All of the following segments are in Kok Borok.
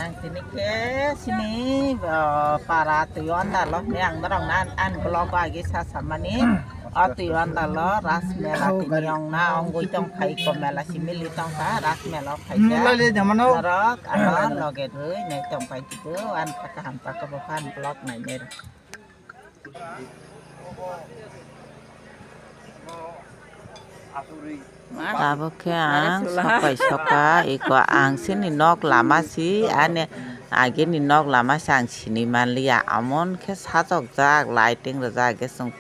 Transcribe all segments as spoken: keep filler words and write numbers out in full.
Ang tini khe sini, o, para twi o andalo hwnwi ang norok na an vlog o agi sa samani. O twi o andalo ras mela tini ong na ongwi tong khai ko mela si mili tong kha ras mela o khai kha. Norok ano loge rwi nai tong khai twibo an kha kaham ta khe bo phan vlog nai nai rw. Tabuk khe ang sokai soka iko ang sini nok lama si ani agini nok lama si ang sini manliya amon khe sajokjak lighting rijak age chwng.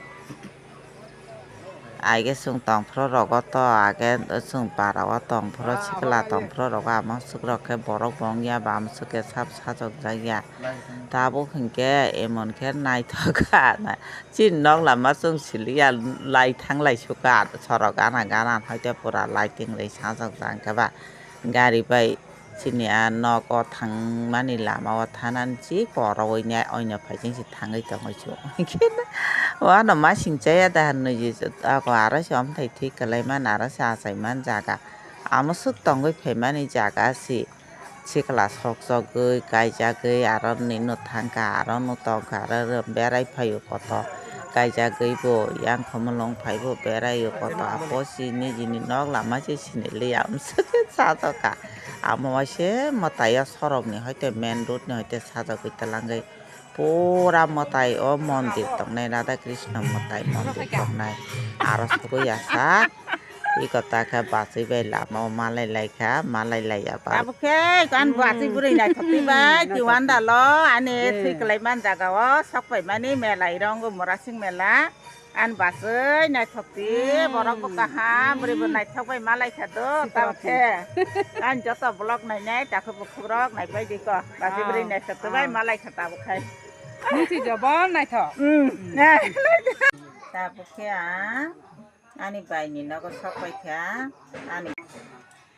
Age chwng tongphuru rogo to age chwng para o tongphuru sikla tongphuru rogo amswk rok khe borok bo wngya ba amswk khe sab sajokjak ya. Tabuk hinkhe emon khe naithok kha na. Chini nok lama chwng siliya lai thanglai sukha sorok gana gana hoite pura lighting ri sajokjak hinkhe ba gari bai. Chini a nogo thangmani lama o thanani chi korowoi ni oino phaising si thangwi tongwi su. Wano masing chaya da hinwi je ako aro se omthai thwi kwlai mani aro se achai man jaga. Amo swk tongwi phaimani jaga si sikla sok sogwi kaijagwi aro nino thangkha aro no tongkha aro berai phaio koto kaijagwi bo yang khomolong phaibo berai o koto apo si nijini nok lama se sini liya amswk sajokha. Amo waise mwtai o sorok ni hoite main road ni hoite sajagwi twlangwi pura mwtai o mondir tongnai Radha Krishna mwtai mondir tongnai aro sogwi ya sak iko ta khe bachwi bai lama o malai lai kha malai lai ya ba. Abo khe kan bachwi bwrwi naithok twi bai tiwanda lo ani thwi kwlai man jaga o sok pai mani mela irongo Murasing mela. An bachwi naithok ti, borok bo kaham, bwrwi bo naithok bai malai kha do, tamo khe. An joto vlog nainai, takhu bukhuk rok naipai di ko. Bachwi bwrwi naithok to bai malai kha tamo khai. Nisi jobon naithok. Tamo khe ang ani bai ni nogo sok pai kha. Ani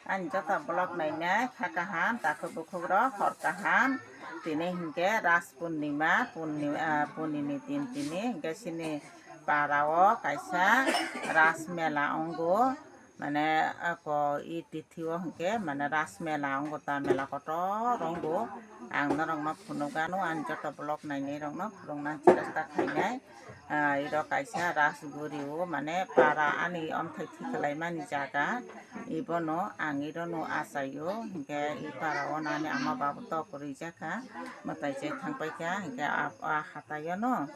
Ani joto vlog nainai kha kaham, takhu bukhuk rok hor kaham. Tini hinkhe Ras Purnima, Purnima, ah, Purnima ni din tini hinkhe sini para o kaisa Ras Mela ongo. Mane ako i tithi o hinkhe mane Ras Mela ongo ta mela kotor ongo. Ang norok no phunukgano ani joto vlog nainai rok no phunukna chesta khainai. Ah, iro kaisa Rasguri o, mane para ani omthai thwi kwlai mani jaga. Ibono ang irono achaio, hinkhe i para o nani ama babu tok rijak kha, mwtai chai thang pai kha, hinkhe a, a hatai o no,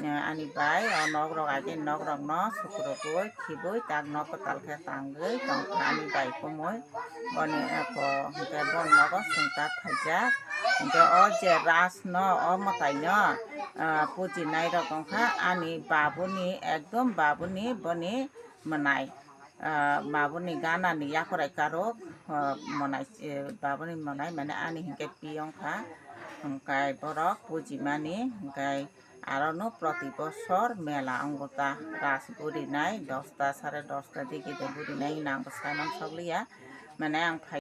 eh, ani bai o nok rok age nok rok no sukrubui khibui tak nok kwtal khe tangwi tong kha ani bai kumui. Boni eko hinkhe bon nogo chwng ta phaijak. Hinkhe o je Ras no, o mwtai no, ah, pujinai rok wngkha ani babuni, ekdom babuni boni mwnai. Ah, babuni ganani yakorai karok, ah, mwnai, eh, babuni mwnai mane ani hinkhe pi wngkha. Hinkhe borok pujimani hinkhe Aro no proti bosor mela ongo ta, ras gurinai dosta, sare dosta digi de gurinai hinwi ang bo sai mansokliya. Mane ang phai